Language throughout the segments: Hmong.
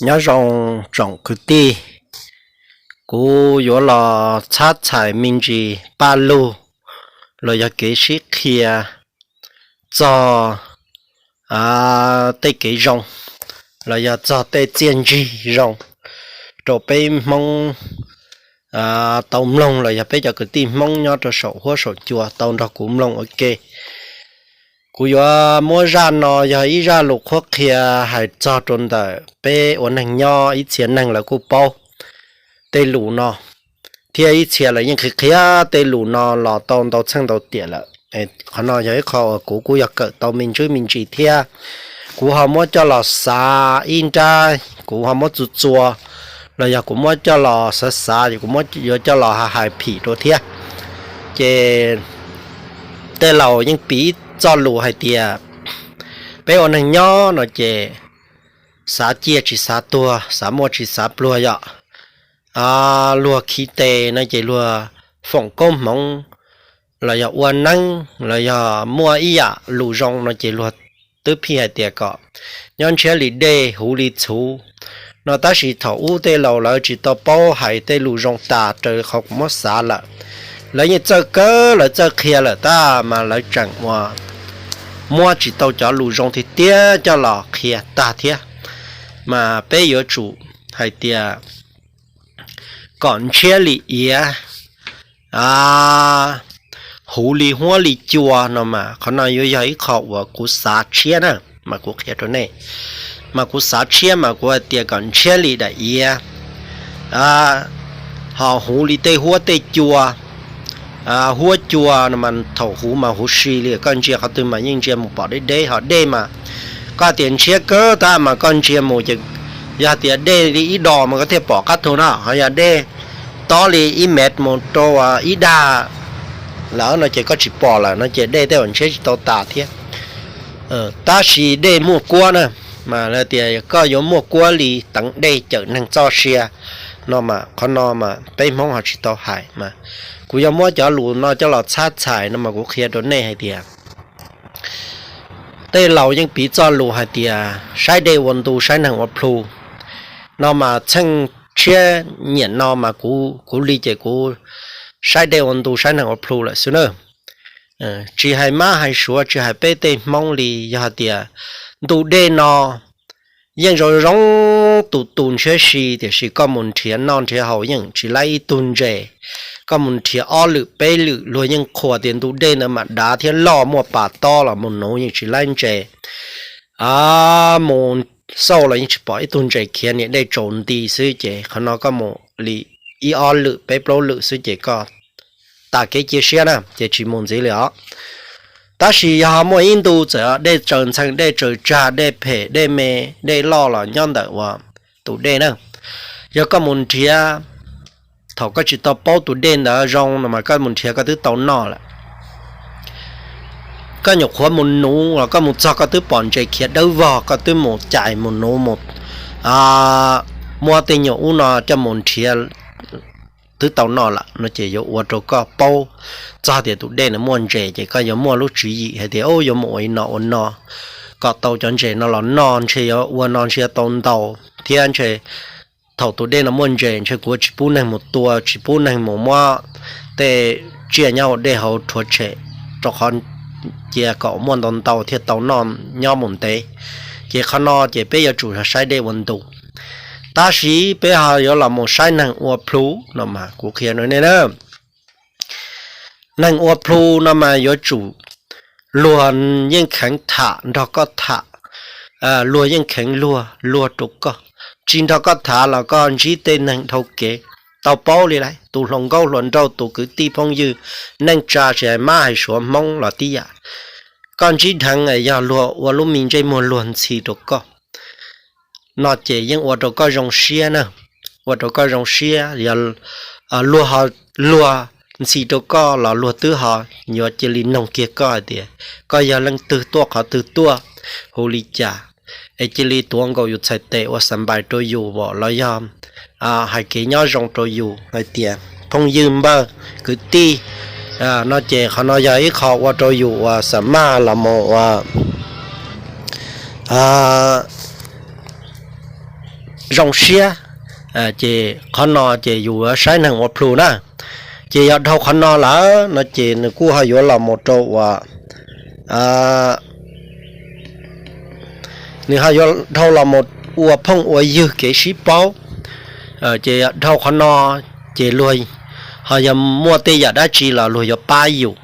Nyob zoo tsoom kwv tij, kuv yuav los txhab txhais me ntsis paj lug los yog kev sib qhia txog tej kev zoo los yog txog tej txiaj ntsig zoo rau peb Hmoob tau mloog los yog peb cov kwv tij Hmoob nyob rau saum huab saum cua tau nrog kuv mloog ua ke. Kuv yuav muab zaj no yog ib zaj lus qhuab qhia hais txog rau ntawm peb ua neeg nyob ib txhia neeg lawv kuj paub tej lus no, thiab ib txhia lawv yeej qhia qhia tej lus no los tau ntau txheej ntau tiam lawm. Qhov no yog ib qho uas kuv kuj yog kawm tau me ntsis me ntsis thiab. Kuv ho muab coj los xav ib nrab, kuv ho muab txuas txuas los yog kuv muab coj los xav xav, kuv yuav coj los hais phim rau thiab. Ces tej laus yeej piv txoj lus hais tias peb ua neeg nyob no ces xav ciaj tsis xav tuag, xav muaj tsis xav pluag yom. Luag khi tes no ces luag foom koob hmoov los yog ua neeb los yog muaj ib yam lus zoo no ces luag twb phij hais tias kom nyob ntshiab li dej, huv li txhuv no. Tab sis thaum ub tej laus lawv tsis tau paub hais tej lus zoo tas raws qhov kuv muab xav lawm. Lawv yeej txawj kawg, lawv txawj qhia lawm tab mas lawv tseem ua muab tsis tau cov lus zoo tiag tiag coj los qhia tag thiab. Mas peb yuav tsum hais tias kom ntshiab li iav, huv li huab li cua no mas qhov no yuav yog ib qho uas kuv xav tshiab na, mas kuv qhia rau nej. Mas kuv xav tshiab mas kuv hais tias kom ntshiab li daim iav, ho huv li tej huab tej cua. Huab cua no mas thaum huv mas huv si li, koj ntsia qhov twg mas yeej ntsia mus pom deb deb, ho dej mas koj tias ntshiab kawg tab mas koj ntsia mus ces yog tias dej li ib dos mas koj thiaj pom qab thu no, ho yog dej tob li ib mev mus rau ib dag lawm no ces koj tsis pom lawm no ces dej tej uas ntshiab tsis tau tas thiab. Tab sis dej muaj kuab na, mas tias koj yuav muaj kuab li teev dej cawm neeg txoj sia no mas qhov no mas peb Hmoob ho tsis tau hais mas kuv yuav muab cov lus no coj los txhab txhais no mas kuv qhia rau nej hais tias tej laus yeej piv txoj lus hais tias saib dej ua ntu saib neeg ua plhu no mas txheej tshiab nyiam no mas kuv li ces kuv saib dej ua ntu saib neeg ua plhu lawm xwb na. Tsis hais mab hais suav tsis hais peb tej Hmoob li, yog hais tias ntu dej no yeej zoo zoo tus tus ntshiab si, tiam sis koj mus nrhiav noj nrhiav haus yeej tsis laib ib tug ntses. Koj mus nrhiav ob lwm peb lwm luag yeej qhuas tias ntu dej ntawd mas dav thiab loj muaj pas tob los mus nuv yeej tsis laib ntses. Mus xauj los yeej tsis pom ib tug ntses khiav, niam dej tsaus nti xwb ces qhov no koj mus li ib ob lwm peb plaub lwm xwb ces koj tas kev cia siab na ces tsis mus ntxiv li os. Tab sis yog muaj ib ntu txawm dej tsaws ntxhee dej tsaws tsag dej phem dej me dej loj los nyob ntawm ua tus dej na, yog koj mus nrhiav thaum koj tsis tau paub tus dej ntawd zoo no mas koj mus nrhiav koj twb tau noj lawm. Koj nyuam qhuav mus nuv los koj mus txog koj twb pom ntses khiav dawb vog, koj twb mus cais mus nuv mus muab tej nyuag ub no coj mus nrhiav twb tau noj lawm no ces yuav ua rau koj paub txog tias tus dej no muaj ntses ces koj yuav muaj lub tswv yim hais tias yuav mus ua li no ua no kom tau cov ntses no los noj, ntshe yuav ua no ntshe yuav tau ntau thiab ntshe thaum tus dej no muaj ntses ntshe kuv tsis pub neeg mus tua, tsis pub neeg mus muab tej tsiaj nyob hauv dej hauv rhuav tshem, rau qhov cia kom muaj ntau ntau thiaj tau noj nyob mus ntev. Ces qhov no ces peb yuav tsum saib dej ua ntu. Tab sis peb ho yuav los mus saib neeg ua plhu no mas kuv qhia rau nej na. Neeg ua plhu no mas yuav tsum luag yeej kheev tham nrog koj tham, luag yeej kheev luag luag rau koj. Tsis nrog koj tham los koj ntsib tej neeg dhau kev tau paub li lawm, tus hluas nkauj hluas nraug, tus kwv tij phooj ywg, neej tsa tsis hais mab hais suav Hmoob los tib yam. Koj ntsib dheev yog luag ua lub me ntsej muag luag ntxhi rau koj no ces yeej ua rau koj zoo siab na, ua rau koj zoo siab. Yog luag ho luag ntxhi rau koj los luag twb ho yuav cia li noog kiag koj hais tias koj yog leej twg tuaj qhov twg tuaj, hu li cas, es cia li tuav nkaus yus txhais tes ua xa npais rau yus los yog hais kev nyob zoo rau yus hais tias phooj ywg npawg kwv tij no ces qhov no yog ib qho ua rau yus uas xa maj los mus ua, zoo siab. Ces qhov no ces yus yuav saib neeg ua plhu na. Ces yog dhau qhov no lawm no ces nws kuj ho yuav los mus rau uas nws ho yuav dhau los mus ua phooj ua ywg kev sib paub. Ces dhau qhov no ces luag ho yog muaj tej yam dab tsi los luag yuav pab yus.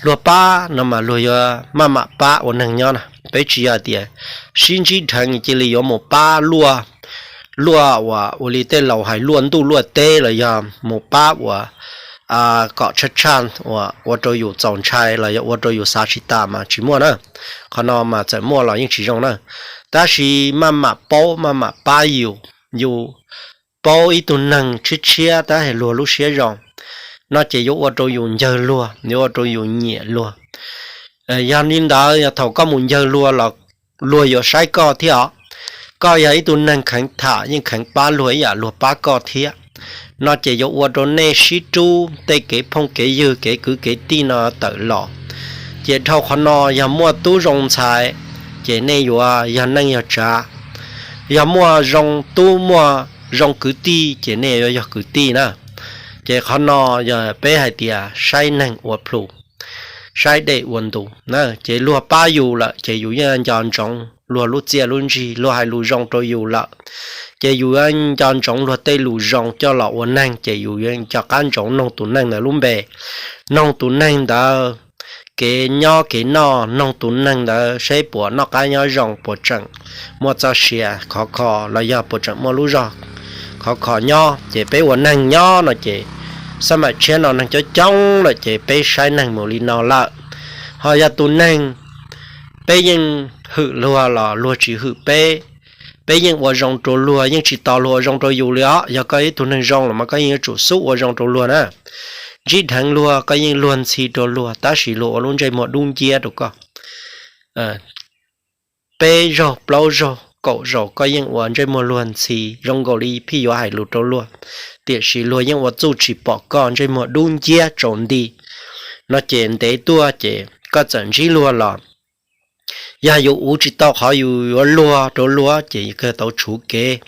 Luag pab no mas luag yuav maj mam pab ua neeg nyob na. Peb tsis yog tias sib ntsib dheev cia li yuav mus pab luaj, luaj uas ua li tej laus hais luaj ntuj luaj teb los yog mus pab uas kom tshaj tshaj uas ua rau yus txaus ntshai los yog ua rau yus xav tsis tas mas tsis muaj na. Qhov no mas txawm muaj los yeej tsis zoo na. Tab sis maj mam paub maj mam pab yus, yus paub ib tug neeg tshiab tshiab tab sis luag lub siab zoo no ces yuav ua rau yus ncawg luag, yuav ua rau yus nyiam luag. Yog li ntawd yog thaum koj mus ncawg luag los luag yuav saib koj thiab os. Koj yog ib tug neeg kheev tham yeej kheev pab luag ib yam luag pab koj thiab no ces yuav ua rau nej sib rub tej kev phooj kev ywg kev kwv kev tij no tawm los. Ces dhau qhov no yog muaj tub zoo ntxhais ces nej yuav yog neej yog tsav. Yog muaj zoo tub muaj zoo kwv tij ces nej yuav yog kwv tij na. Ces qhov no yog peb hais tias saib neeg ua plhu, saib dej ua ntu. Ces luag pab yus lawm ces yus yeej nco ntsoov luag lub txiaj lub ntsig, luag hais lus zoo rau yus lawm ces yus yuav nco ntsoov luag tej lus zoo coj los ua neeg ces yus yuav nco qab ntsoov noog tus neeg ntawd lub npe, noog tus neeg ntawd kev nyob kev noj, noog tus neeg ntawd seb puas noj qab nyob zoo, puas tseem muaj txoj sia khov kho los yog puas tseem muaj lub zog khov kho nyob. Ces peb ua neeg nyob no ces xab maim tshiab no neeg coob coob lawm ces peb saib neeg mus li no lawm. Ho yog tus neeg peb yeej hwm luag los luag tsis hwm peb, peb yeej ua zoo rau luag yeej tsis tos luag ua zoo rau yus li os. Yog koj ib tug neeg zoo los mas koj yeej yuav tsum xub ua zoo rau luag na. Ntsib dheev luag koj yeej luag ntxhi rau luag tab sis luag ua lub ntsej muag dub nciab rau koj. Peb zaug plaub zaug kaum zaus koj yeej ua ntsej muag luag ntxhi zoo nkaus li phij yuav hais lus rau luag, tiam sis luag yeej ua txuj tsis pom koj ntsej muag dub nciab tsaus nti no ces ntev tuaj ces koj txawm ntsib luag los yog yus uv tsis tau qhov yus yuav luag rau luag ces kawg tau tshuv kev,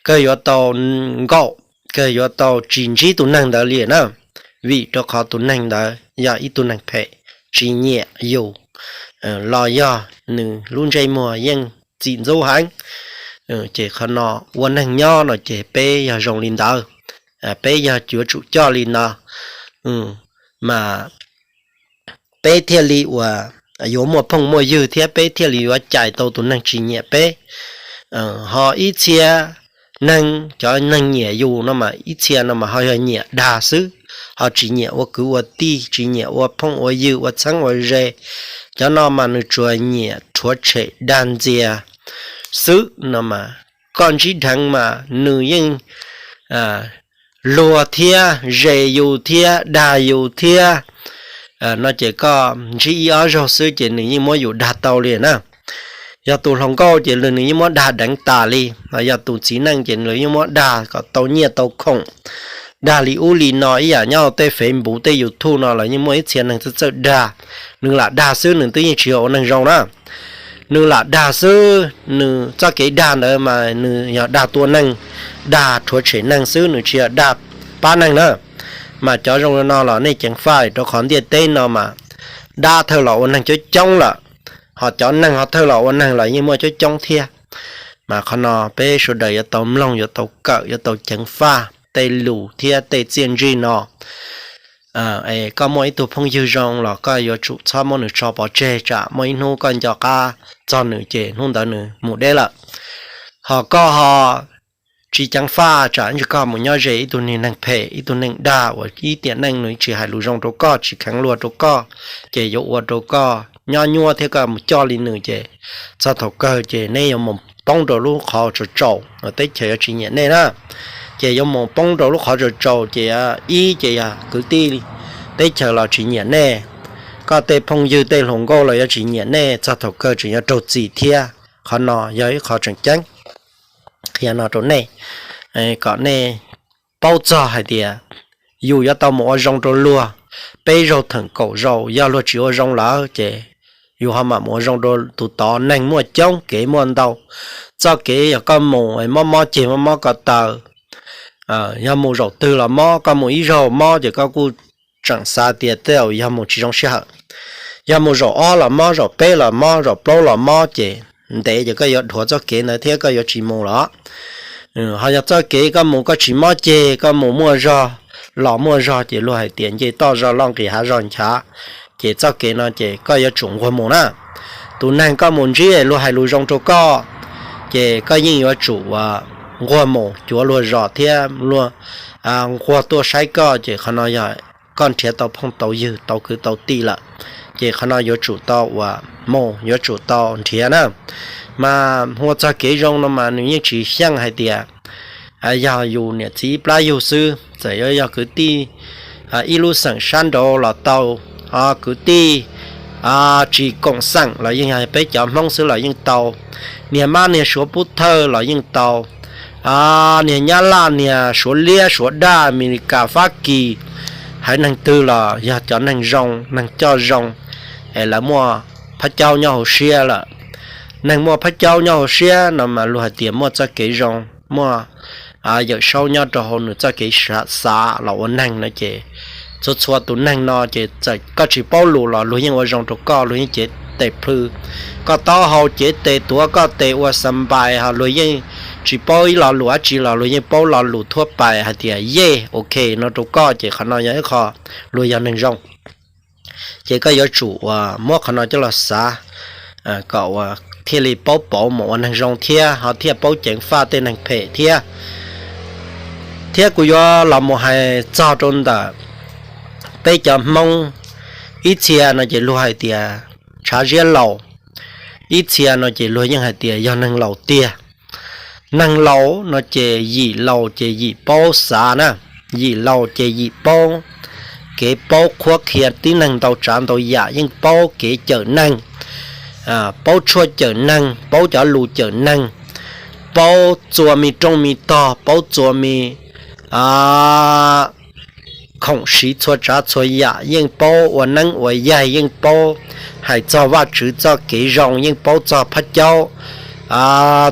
kawg yuav tau nkaum, kawg yuav tau tsis ntsib tus neeg ntawd li na. Vim rau qhov tus neeg ntawd yog ib tug neeg phem, tsis nyiam yus los yog nws lub ntsej muag yeej txim ntxub heev. Ces qhov no ua neeg nyob no ces peb yog zoo li ntawd, peb yog yuav tsum coj li no mas peb thiaj li uas yuav muaj phooj muaj ywg thiab peb thiaj li yuav cais tau tus neeg tsis nyiam peb. Ho ib txhia neeg, cov neeg nyiam yus no mas ib txhia no mas ho yog nyiam dag xwb, ho tsis nyiam ua kwv ua tij, tsis nyiam ua phooj ua ywg ua txheeb ua ze. Cov no mas nws tsuas nyiam rhuav tshem dag ntxias xwb no mas koj ntsib dheev mas nws yeej luag thiab ze yus thiab dag yus thiab no ces koj ntsib ib ob zaug xwb ces nws yeej muab yus dag tau li na. Yog tus hluas nkauj ces nws yeej muab dag deev tas li, yog tus txiv neej ces nws yeej muab dag kom tau nyiaj tau khoom, dag li ub li no ib yam nyob tej Facebook tej YouTube no los yeej muaj ib txhia neeg txawj txawj dag. Nws lam dag xwb nws twb yeej tsis yog ua neeg zoo na. Nws lam dag xwb, nws txoj kev dag ntawd mas nws yog dag tua neeg, dag rhuav tshem neeg xwb, nws tsis yog dag pab neeg na. Mas cov zoo li no los nej ceev faj, rau qhov ntiaj teb no mas dab thawj los ua neeg coob coob lawm, ho cov neeg ho thawj los ua neeg los yeej muaj coob coob thiab. Mas qhov no peb sawv daws yuav tau mloog, yuav tau kawm, yuav tau ceev faj tej lus thiab tej txiaj ntsig no. Koj muaj ib tug phooj ywg zoo los koj yuav tsum txhob muab nws tso pov tseg, tsam muaj ib hnub koj nco qab txog nws ces hnub ntawd nws mus deb lawm. Ho koj ho tsis ceev faj, tsam ntsis koj mus nyob ze ib tug niag neeg phem, ib tug neeg dag uas ib tiam neej nws tsis hais lus zoo rau koj, tsis kheev luag rau koj, ces yuav ua rau koj nyob nyuaj thiab koj mus coj li nws ces txog thaum kawg ces neb yuav mus poob rau lub qhov tsaus tsaus, teb chaws yuav tsis nyiam nej na. Ces yuav mus poob rau lub qhov tsaus tsaus ces ib ces yog kwv tij teb chaws los tsis nyiam nej, koj tej phooj ywg tej hluas nkauj los yuav tsis nyiam nej, txog thaum kawg tseem yuav raug txim thiab. Qhov no yog ib qho tseem ceeb qhia no rau nej, kom nej paub txog hais tias yus yuav tau mus ua zoo rau luag. Peb zaug theem kaum zaus yog luag tsis ua zoo lawm ces yus ho mam mus ua zoo rau tus tod. Neeg muaj coob kev muaj ntau, txoj kev yog koj mus mob mob ceg mob mob ko taw, yog mus zaum twg los mob, koj mus ib zaug mob ces koj kuj tseem xav tias tej zaum yog mus tsis zoo sij hawm. Yog mus zaum ob los mob, zaum peb los mob, zaum plaub los mob ces ntev ces koj yuav dhuav txoj kev ntawd thiab koj yuav tsis mus los. Ho yog txoj kev koj mus koj tsis mob ceg, koj mus muaj zog, los muaj zog ces luag hais tias nce toj zog loj nqis hav zog nchav, ces txoj kev no ces koj yuav tsum nquag mus na. Tus neeg koj mus ntsib luag hais lus zoo rau koj, ces koj yeej yuav tsum nquag mus cuag luag zos thiab luag nquag tuaj saib koj, ces qhov no yog koj nrhiav tau phooj tau ywg tau kwv tau tij lawm, ces qhov no yuav tsum tau uas mus, yuav tsum tau nrhiav na. Mas ua txog kev zoo no mas nws yeej tsis xyeej hais tias yog yus niam txiv ib plab yug xwb, txawm yuav yog kwv tij ib lub xeem sab nraud los tau, kwv tij tsis koom xeem los yeej yog peb cov Hmoob xwb los yeej tau, niag mab niag suav pub thawj los yeej tau, niag nyab laj niag suav liab suav daj Amelikas Fab Kis, haiv neeg twg los yog cov neeg zoo neeg coj zoo es lawv muaj phab caub nyob hauv siab lawm. Neeg muaj phab caub nyob hauv siab no mas luag hais tias muaj txoj kev zoo, muaj Yawm Saub nyob rau hauv nws txoj kev xav los ua neeg no ces txhua txhua tus neeg no ces txawm koj tsis paub lus los luag yeej ua zoo rau koj, luag yeej cev tes plhws koj taub hau, cev tes tuav koj tes ua xa npais, ho luag yeej tsis paub ib lo lus dab tsi los luag yeej paub lo lus thuab pais hais tias yej, ok no rau koj, ces qhov no yog ib qho luag yog neeg zoo. Ces koj yuav tsum uas muab qhov no coj los xav kom uas thiaj li paub pauv mus ua neeg zoo thiab ho thiaj paub ceev faj tej neeg phem thiab. Thiab kuv yuav los mus hais txog rau ntawm peb cov Hmoob, ib txhia no ces luag hais tias tshav ziab laus, ib txhia no ces luag yeej hais tias yog neeg laus tiag. Neeg laus no ces yim laus ces yim paub xav na, yim laus ces yim paub kev paub qhuab qhia tib neeg ntau tsav ntau yam, yeej paub kev cawm neeg, paub tshuaj cawm neeg, paub cov lus cawm neeg, paub txua me rooj me tog, paub txua me khoom siv txhua tsav txhua yam, yeej paub ua neeb ua yaig, yeej paub hais txog Vajtswv txoj kev zoo, yeej paub txog phab caub,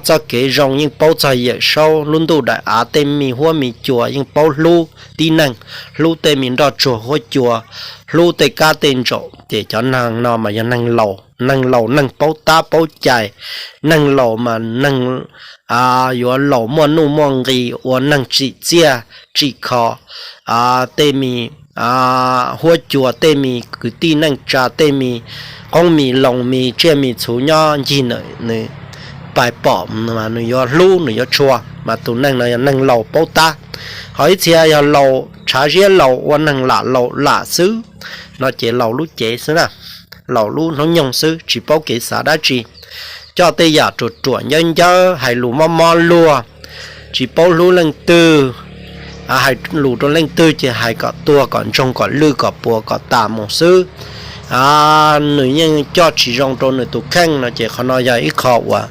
txoj kev zoo, yeej paub txog Yawm Saub lub ntuj daim av, tej me huab me cua, yeej paub hlub tib neeg, hlub tej me nroj tsuag huab cua, hlub tej kab tej ntsaum. Ces cov neeg no mas yog neeg laus, neeg laus neeg paub tab paub cai, neeg laus mas neeg yuav laus muaj nuj muaj nqis, ua neeg tsim txiaj tsim kho tej me huab cua, tej me kwv tij neej tsa, tej me qoob mis loos mis tsiaj mis txhu nyob ncig nws pais pom mas nws yuav hlub nws yuav tshua, mas tus neeg no yog neeg laus paub tab. Ho ib txhia yog laus tshav ziab laus ua neeg lam laus lam xwb, no ces laus lub cev xwb na, laus lub hnub nyoog xwb, tsis paub kev xav dab tsi, coj tej yam ruam ruam ncawb ncawb, hais lus mob mob luag, tsis paub hlub leej twg, hais lus rau leej twg ces hais kom tuag kom ntsoog kom lwj kom puas kom tas mus xwb. Nws yeej coj tsis zoo rau nws tus kheej no ces qhov no yog ib qho uas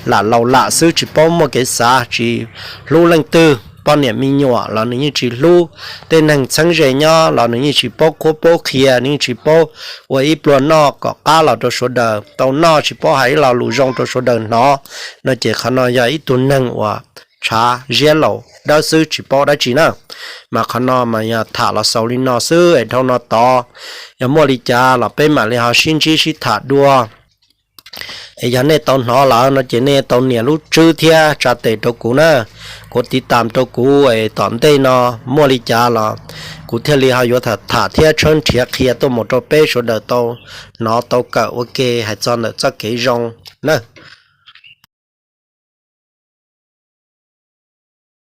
lam laus lam xwb, tsis paub muaj kev xav, tsis hlub leej twg, poj niam me nyuam los nws yeej tsis hlub, tej neeg txheeb ze nyob los nws yeej tsis paub qhuab paub qhia, nws yeej tsis paub ua ib pluag noj kom qab los rau sawv daws tau noj, tsis paub hais ib lo lus zoo rau sawv daws hnov, no ces qhov no yog ib tug neeg uas tshav ziab laus dawb xwb tsis paub dab tsi na. Mas qhov no mas yog tham los xaus li no xwb es dhau no tod yog muaj li cas los peb mam li ho sib ntsib sib tham dua. Es yog nej tau hnov lawm no ces nej tau nias lub tswb thiab tsa tes rau kuv na, kuv tiv tam rau kuv es tom ntej no muaj li cas los kuv thiaj li ho yuav tham tham thiab tshawb nrhiav qhia tuaj mus rau peb sawv daws tau hnov tau kawm ua ke hais txog ntawm txoj kev zoo na.